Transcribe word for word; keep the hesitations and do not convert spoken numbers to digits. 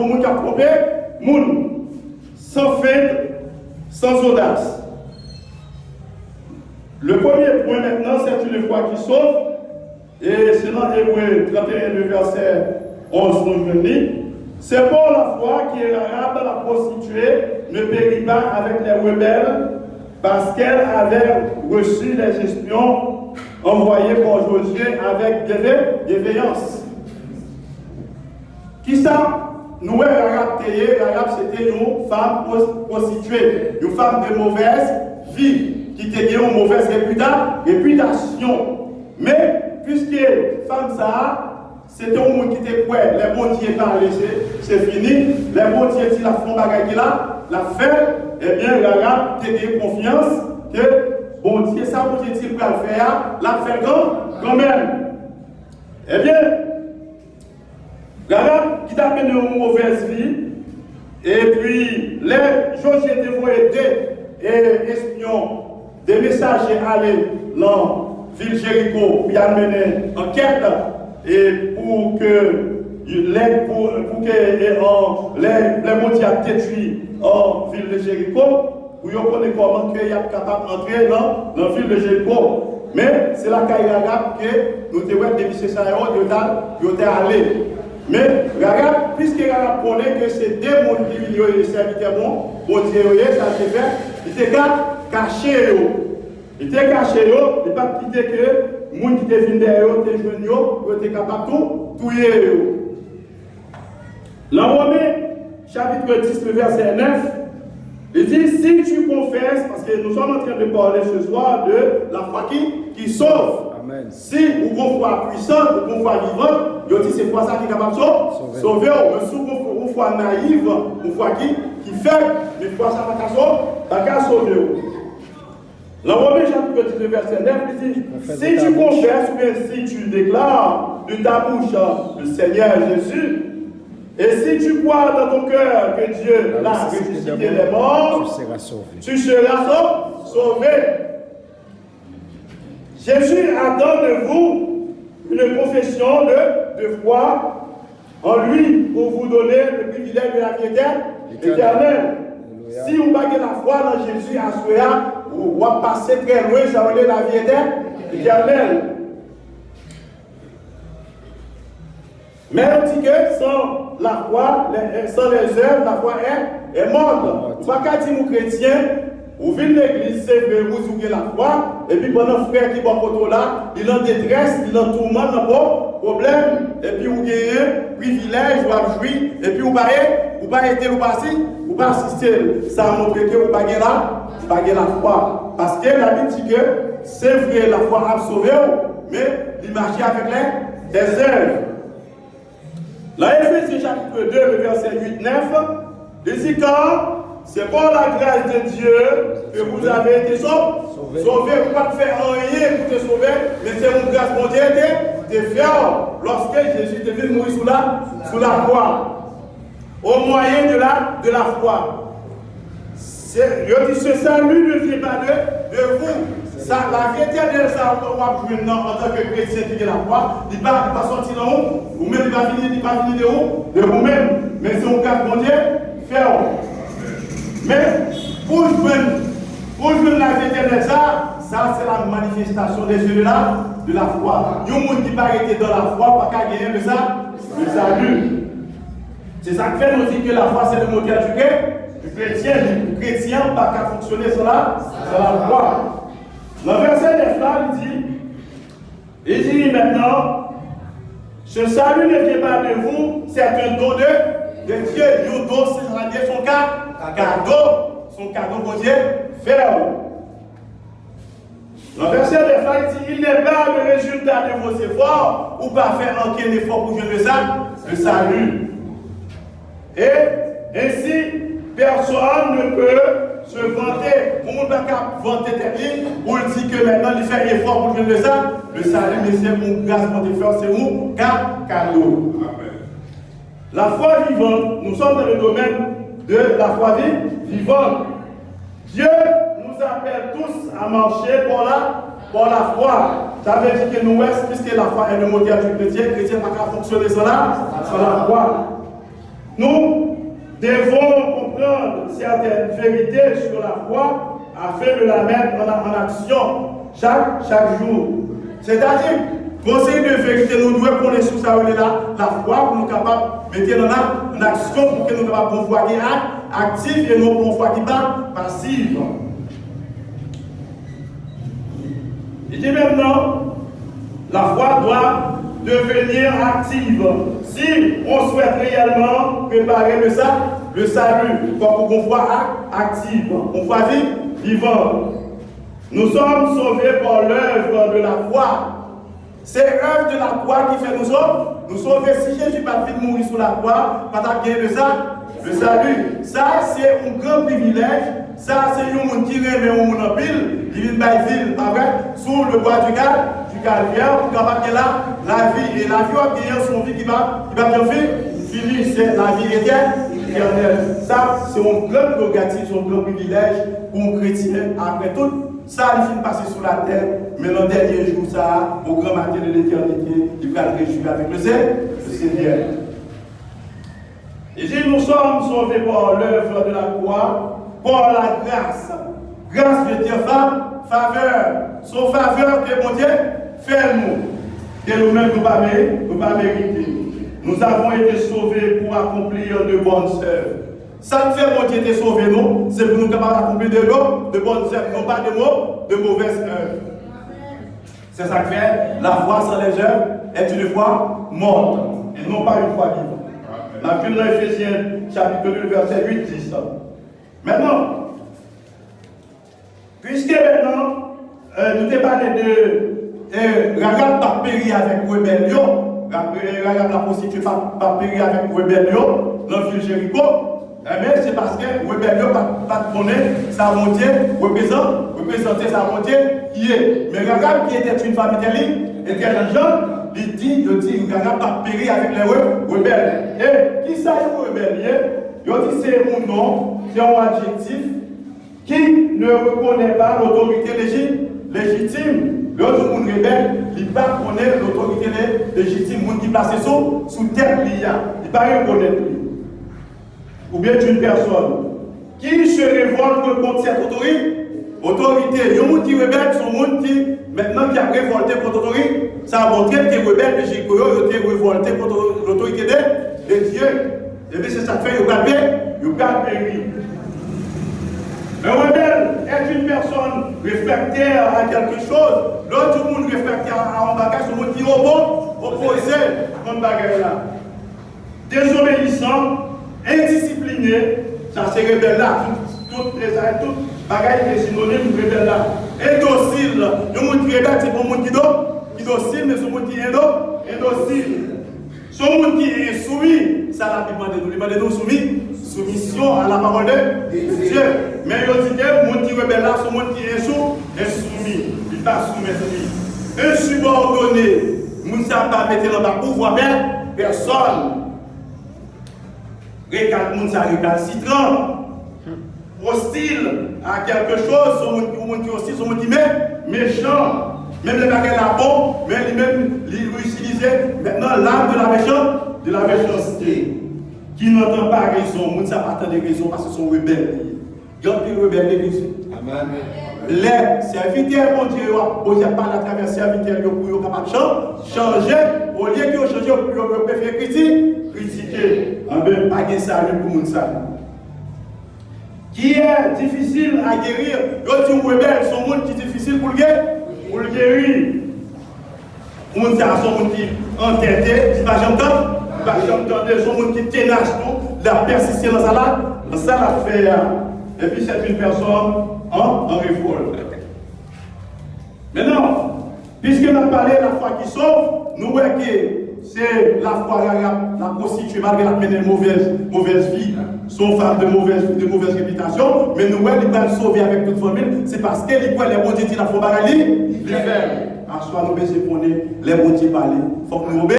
Moun k ap twonpe moun, san fent, san zodas. Le premier point maintenant, c'est une foi qui sauve. Et selon Hébreux trente et un, le verset onze, nou jwenn li, c'est par la foi que Rahab la prostituée ne périt pas avec les rebelles, parce qu'elle avait reçu les espions envoyés par Josué avec bienve-, bienveillance. Kisa nou wè Rahab te ye? Rahab se te yon fanm pwos-, pwostitye, yon fanm de mauvaise vie, ki te gen yon movèz repita-, repitasyon. Men, piske fanm sa a, se te yon moun ki te kwè, lè Bondye pale, se, se fini, lè Bondye di l ap fè yon bagay ki la, l ap fè l, ebyen, Rahab te gen konfyans ke Bondye, sa Bondye di l pral fè a, l ap fè l kan, kanmenm. Ebyen, Rahab ki t ap mennen yon movèz vi, epi lè Jozye te voye de, e, espyon, de mesaje ale nan vil Jeriko pou y al mennen ankèt, e pou ke, lè, pou, pou ke, e, an, lè, lè Bondye ap detwi, an, vil de Jeriko, pou yo konnen kòman ke y ap kapab antre nan, nan vil de Jeriko. Men, se lakay Rahab ke nou te wè de mesye sa yo, yo t al, yo te ale. Men, Rahab, piske Rahab konnen ke se de moun ki vin yo ye sèvitè bon, Bondye yo ye, sa l te fè, li te ka kache yo. Li te kache yo, li pa t kite ke moun ki te vin dèyè yo te jwenn yo, pou yo te kapab tou touye yo. Nan Women, chapitre dix, le verset neuf, li di, si tu confesses, parce que nous sommes en train de parler ce soir de la foi qui, qui sauve. Amen. Si ou gon fwa pwisan, ou gon fwa vivan, yo di se fwa sa ki kapab so-, sove w. Men si ou gon fwa, yon fwa nayiv, yon fwa ki, ki fèb, men fwa sa pa ka so-, pa ka sove w. Dans Romains chapitre dix-neuf, verset neuf, il dit, si tu confesses ou bien si tu déclares de ta bouche le Seigneur Jésus, et si tu crois dans ton cœur que Dieu l'a ressuscité des morts, tu seras sau-, sauvé. Jésus attend de vous une confession de, de foi en lui pour vous donner le privilège de la vie éternelle. Éternelle. Alléluia. Si ou pa gen lafwa nan Jezi aswè a, ou, w ap pase trè lwen sa yo rele lavi etè-, etènèl. Men yo di ke sans la foi, les, sans les œuvres, la foi est, est morte. Ou pa ka di m ou kretyen, ou vin legliz, se vre, ou di ou gen lafwa, epi pandan frè ki bò kote w la, li nan detrès, li nan touman, nan pwo-, pwoblèm, epi ou genyen privilèj, w ap jwi, epi ou pa e-, ou pa ede l, ou pa si-, ou pa asiste l. Sa montre ke ou pa gen la, ou pa gen lafwa. Paske Labib di ke se vre, lafwa ap sove w, men li mache avèk lè, lèzèv. Dans Éphésiens chapitre deux, le verset huit, neuf, il dit, car c'est par la grâce de Dieu que vous avez été sauvés. Sauvés. Ou pa t fè anyen pou te sove, men se yon gras Bondye te, te fè w lòske Jezi te vin mouri sou la, sou lakwa. Au moyen de la, de la foi. Se, yo di, ce salut ne vient pas de, de vous. Sa, lavi etènèl sa w ap jwenn nan antanke kretyen ki gen lafwa, li pa, li pa sòti nan ou, ou menm li pa vini, li pa vini de ou, de ou menm. Men se yon gras Bondye fè w. Men, pou w jwenn, pou w jwenn lavi etènèl sa, sa se la manifestation des œuvres de la, de la foi. Yon moun ki pa rete dans la foi pa ka genyen le sa, le salut. Se sa k fè nou di ke lafwa se le motè du krè-, du kretyen. Kretyen an pa ka fonksyone san la, san lafwa. Nan vèsè nèf la, li di, li di, maintenant, ce salut ne vient pas de vous, c'est un don de, de Dieu. Yon don, se, sa vle di se yon ka-, kado. Se yon kado Bondye fè w. Nan vèsè nèf la, li di, il n'est pas le résultat de vos efforts, ou pa fè ankenn efò pou jwenn le sa-, le salut. Et ainsi, personne ne peut se vanter. Yon moun pa ka vante tèt li pou l di ke mentnan li fè efò pou jwenn le sa-, le salut, men se yon gras Bondye fè w, se yon ka-, kado. Amen. La foi vivante, nous sommes dans le domaine de la foi vi-, vivante. Dieu nous appelle tous à marcher par la, par la foi. Sa vle di ke nou wè, puisque la foi est le moteur du chrétien, kretyen pa ka fonksyone san la, san lafwa. Nou, Devons comprendre certaines vérités sur la foi afin de la mettre en, en action chaque, chaque jour. Sètadi, gon seri de verite nou dwe konnen sou sa yo rele la, lafwa pou nou kapab mete l an, an aksyon, pou ke nou kapab gon fwa ki ak, aktif e non gon fwa ki pa pasiv. Il dit maintenant, la foi doit devenir active si on souhaite réellement préparer le, sa, le salut. Fòk ou gon fwa ak, aktif, gon fwa vi, vivan. Nous sommes sauvés par l'œuvre de la foi. Se èv de lakwa ki fè nou sove. Nou sove. Si Jezi pa t vin mouri sou lakwa, pa t ap gen le sa, le salut. Sa se yon gran privilèj. Sa se yon moun ki renmen yon moun anpil. Li vin bay vi l, pa vre? Sou le bois du Cal, du Calvaire, pou kapab gen la, lavi. E lavi w ap genyen, se yon vi ki pa, ki pa janm fin, fini. Se lavi etè, etènèl. Sa se yon gran prerogativ, se yon gran privilèj pou yon kretyen. Apre tout sa li fin pase sou latè, men nan dènye jou sa a, au grand matin de l'éternité, li pral rejwi avèk le Sè, le Senyè. Il dit, nous sommes sauvés par l'œuvre de la croix, par la grâce. Gras vle di fa, favè. Se yon favè ke Bondye fè nou, ke nou menm nou pa meri-, nou pa merite. Nous avons été sauvés pour accomplir de bonnes œuvres. Sa k fè Bondye te sove nou, se pou nou kapab akonpli de, de bonnes œuvres, non pas de mau-, de mauvaises œuvres. C'est ça que fait la foi sans les œuvres est une foi morte, et non pas une foi vivante. N ap jwenn nan Efezyen, chapit de, vèsè uit, dis. Mentnan, piske mentnan, eh, nou te pale de, eh, Rahab t ap peri avèk rebèl yo, Ra-, eh, Rahab la prostitye t ap, t ap peri avèk rebèl yo nan vil Jeriko. Enben, se paske rebèl yo pa t, pa t konnen sa Bondye reprezan-, reprezante, sa Bondye ye. Men Rahab, qui était une femme intelli-, intelligente, li di, yo di Rahab t ap peri avèk lè re-, rebèl. E kisa yon rebèl ye? Yo di se yon non, se yon adjektif qui ne reconnaît pas l'autorité légi-, légitime. Lè yo di yon moun rebèl, li pa konnen lotorite le-, lejitim, moun ki plase sou, sou tèt li a. Li pa rekonèt li. Ou bien d'une personne qui se révolte contre cette autorité. Otorite, yon moun ki rebèl, se yon moun ki, mentnan, ki ap revòlte kont otorite. Sa montre ke rebèl de Jeriko yo, yo te revòlte kont lotorite de, de Dye. Ebyen, se sa k fè yo pral pe-, yo pral peri. Un rebelle est une personne réfractaire à quelque chose. Lè w di yon moun refraktè a yon bagay, se yon moun ki opo-, opoze kont bagay la. Désobéissant, indiscipliné, sa se rebèl la. Tout, tout, tout bagay ki sinonim rebèl la. Endosil, yon moun ki rebèl, se pa yon moun ki do-, ki dosil, men se yon moun ki endo-, endosil. Se yon moun ki ensoumi, sa Labib mande nou. Li mande nou soumi, soumission à la parole de, de Dieu. Men yo di ke moun ki rebèl la, se yon moun ki ensou-, ensoumi. Li pa soumèt li. Insubordonné, moun sa pa mete l anba pouvwa pè-, pèsòn. Rekal-, moun sa rekalsitran. Hostile à quelque chose, se yon moun, yon moun ki ostil, se yon moun ki me-, mechan. Menm lè bagay la bon, men li menm, li itilize mentnan l'arme de la méchan-, de la méchanceté. Qui n'entend pas raison, moun sa pa tande rezon paske se yon rebèl li ye. Gen anpil rebèl legliz. Amèn. Lè sèvitè Bondye yo ap, Bondye ap pale atravè sèvitè yo pou yo kapab chan-, chanje, olye ke yo chanje, yo, yo, yo prefere kriti-, kritike. Anben, pa gen sali pou moun sa. Qui est difficile à guérir. Yo di yon rebèl, se yon moun ki difisil pou l ge-, pou l geri. Moun sa a se yon moun ki antète, li pa janm tande, li pa janm tande, se yon moun ki tenas tou, l ap pèsiste nan sa la, nan sa l ap fè a. Epi c'est une personne en, en révolte. Mentnan, piske n ap pale lafwa ki sove, nou wè ke se lafwa Rahab, la prostitye, malgre l ap mennen movèz, movèz vi, se yon fanm de movèz, de movèz repitasyon, men nou wè li pral sove avèk tout fanmi l, se paske li kwè lè Bondye di l ap fè yon bagay, li, li fè l. Aswè a nou bezwen konnen, lè Bondye pale, fòk nou obeye.